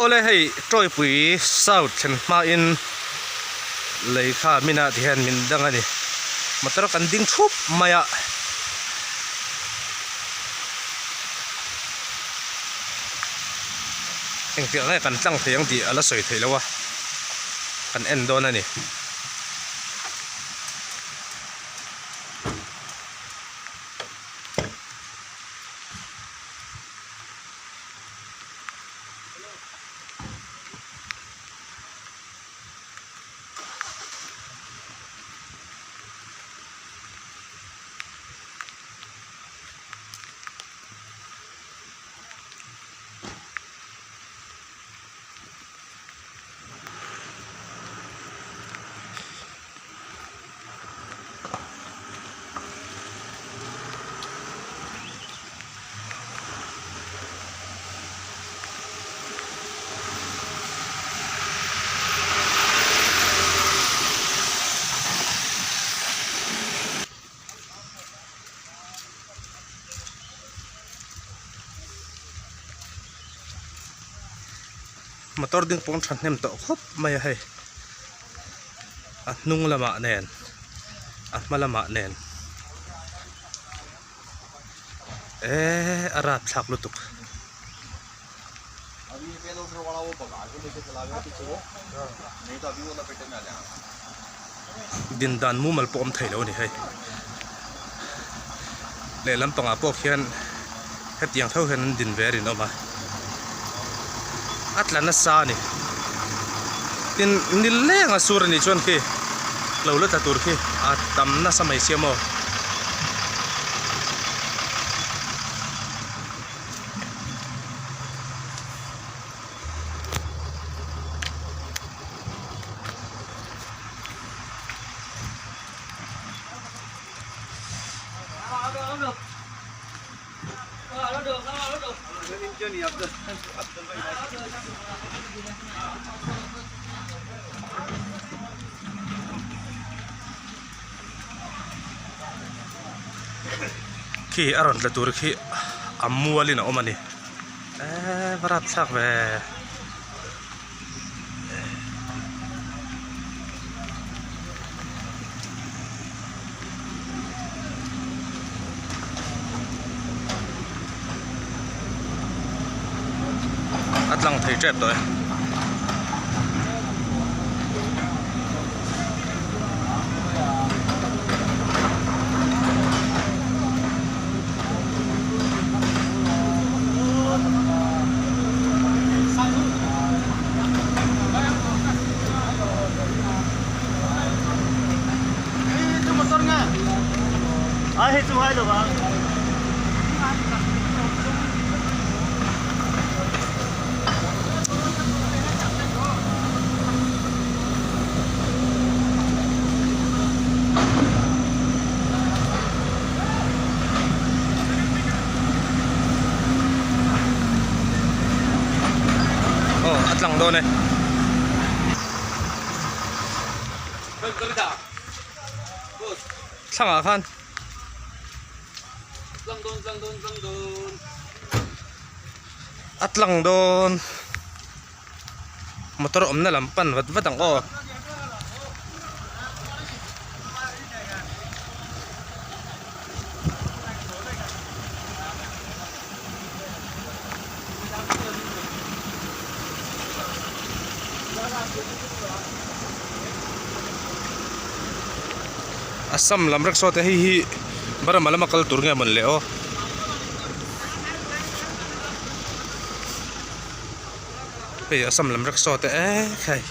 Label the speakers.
Speaker 1: Awle hei Tawipui South thlen hmain lei kha min ah tihian min dang a ni. Motor kan ding thup mai a. Engtiang nge kan tlang thei ang tih a la sawi theih loh a, kan en dawn a ni. Motor ding pawng thahnem tawh khawp mai a hei a hnung lamah nen a hma lamah nen eee a rapthlak lutuk. Din dan mumal pawh awm thei lo a ni hei lehlam pangah pawh khian hetiang tho hian an din ve a rinawm a a tla nasa a ni tin nileng a sur a nih chuan khi lo la tla tur khi a tam nasa mai sia maw. Khi a rawn tla tur khi a mualin a awm a ni eee va rapthlak ve. A tlang thei tep tawh e. Aw a tlang dawn e. Thlangah khan. A tlang dawn. Motor awmna lam pan vat vat ang aw. Assam lam rickshaw te hei hi Burma lama kal tur nge mawn le aw. Hei Assam lam rickshaw te ek hei.